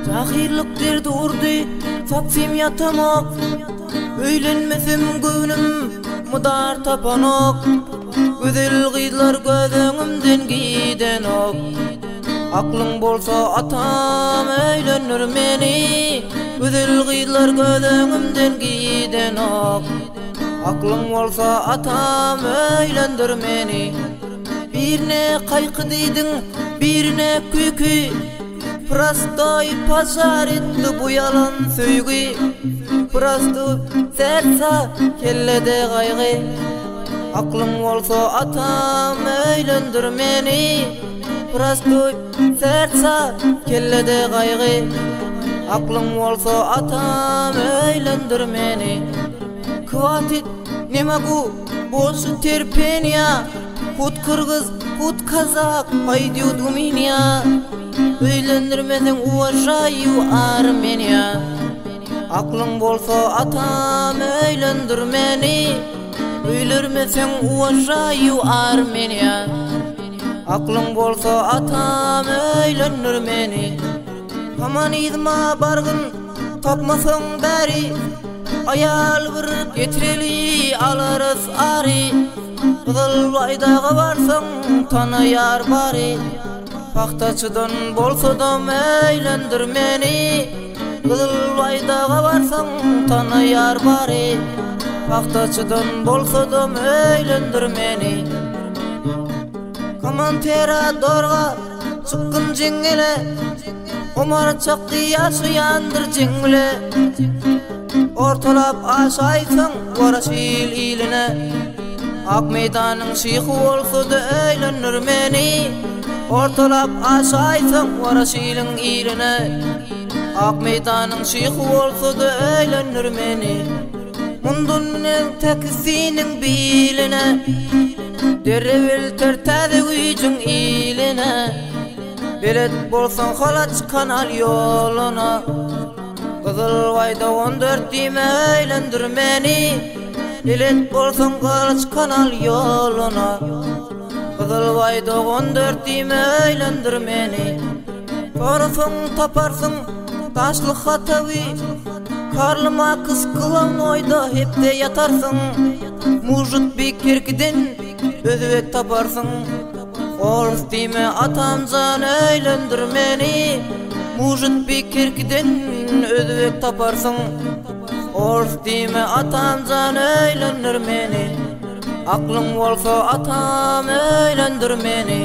Jahyllyk derdi urdy, sapsym ýatamok, Öýlenmesem göwnüm mydar tapanok, Gözel gyzlar göz öňümden gidenok. Aklyň bolsa atam öýlendir meni, Gözel gyzlar göz öňümden gidenok. Aklyň bolsa atam öýlendir meni. Birine kaýky diýdiň, birine küýki, Prostoý pažar etdi bu ýalan söýgi, Prosto sersa, kellede gaýgy. Aklyň bolsa atam öýlendir meni, Prostoý sersa, kellede gaýgy. Aklyň bolsa atam öýlendir meni. Hwatit, ne mogu bolşy terpeniýa. Hut kyrgyz, hut kazak, paýdýut u minýa. Öýlendirmeseň uwažaýu armeniýa. Aklyň bolsa atam öýlendir meni. Öýlermeseň uwažaýu armeniýa. Aklyň bolsa atam öýlendir meni. Haman yzyma bargyn tapmasaň bäri. Aýal bir getireli alarys ary. Gyzyl baýdaga barsaň tanaýar bary. Pagtaçydan bolsadam öýlendir meni. Gyzyl baýdaga barsaň tanaýar bary. Pagtaçydan bolsadam öýlendir meni. Komantera dorga çykgyn jeňňele. Omar çakgy ýaşaýandyr jeň bile. Ortalap aşaýsaň Waraşil iline. Ak meýdanyň şyhy bolsa-da öýlendir meni. Ortalap aşaýsaň Waraşiliň iline. Ak meýdanyň şyhy bolsa-da öýlendir meni. Mundan münen täkisiniň biline. Derrew elter täze güýjüň iline. Belet bolsaň halaç kanal ýoluna. Gyzyl baýda 14 diýme öýlendir meni. Belet bolsaň halaç kanal ýoluna. Gyzyl baýda 14 diýme öýlendir meni. Sorasaň taparsyň daşly hatawy. Karl Marks glawnoýda hepde ýatarsyň. Mujut bi kerkiden özbek taparsyň. Orus diýme atamjan öýlendir meni. Mujut bi kerkiden özbek taparsyň. Orus diýme atamjan öýlendir meni. Aklyň bolsa atam öýlendir meni.